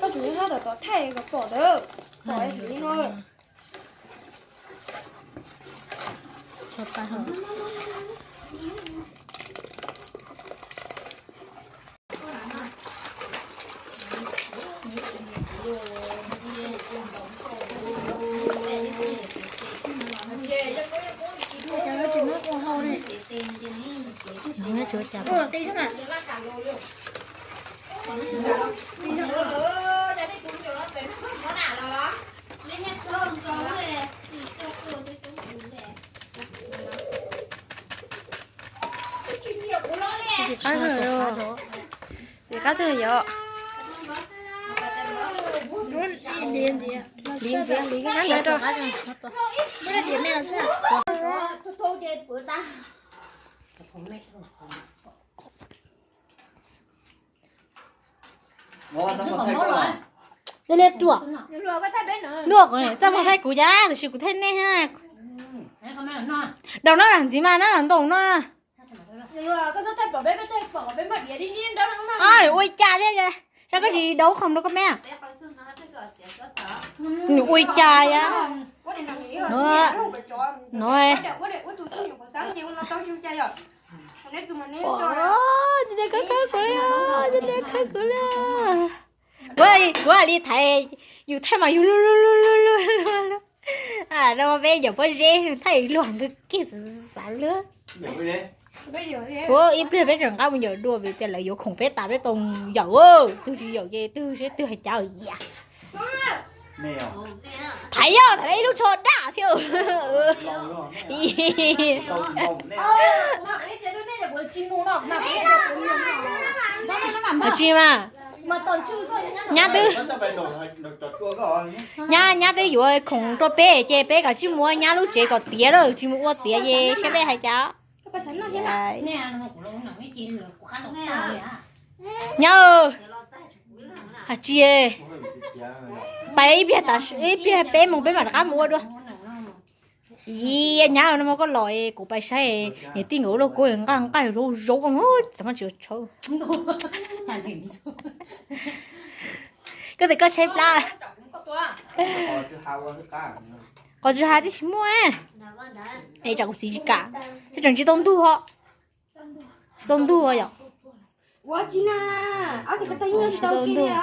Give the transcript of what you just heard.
Koj tsum hlab tom thaij kom pom ntawd, pom heev no. Tsis qab twg yog, tsis qab twg yog. Hliv ntxiv, hliv ntxiv rau. Dej liaj ruam. Luaj, txaj muag thaij kuv cas, tiam sis kuv thaij nej. Daus no ntxiv mas na, ntoo no. Ua cas thiab, sab koj tsis daus khoom rau koj me. Nws ua cas ya. No, no. Cov niag khawb kuv li, cov niag khawb kuv li. Kuv, kuv li thaiv, yus thaij mas yus lug lug lug lug lug lug. No peb yawm pob zeb thaij luag nkawd kiag xav lub. Kuv ib pliag peb tseem nqa mus yawm dua vim tias lawv yuav khoom peb tas peb tau yawm, twg tsis yawm ces twg seb twg hais cas yam. Thaiv yog, thaiv ib lub tsho daj thiab. Tsis mas, nyab twb, nyab, nyab twb yuav khoom rau peb ces peb kom tsij mus ua nyab lub tsev kom tiav lawm, tsis mus ua tiav ces saib peb hais cas. Nyab, hais tsis, pais ib pliag, ib pliag peb mus peb mam rov qab mus ua dua. Ib nyab no mas koj los kuv pais saib niam tij nkawd ua lauj kaub nqaj nqaij zaub zaub, txav mas tsis tshauv. Koj tias koj tshaib plab. Qos tsw ha tib si muaj. Es tsam kuv txiv tsis kam, tseem tsis tau ntug os. Tsis tau ntug yom. Ua tsis na, ob txiv ko tau yog tsis tau ntug.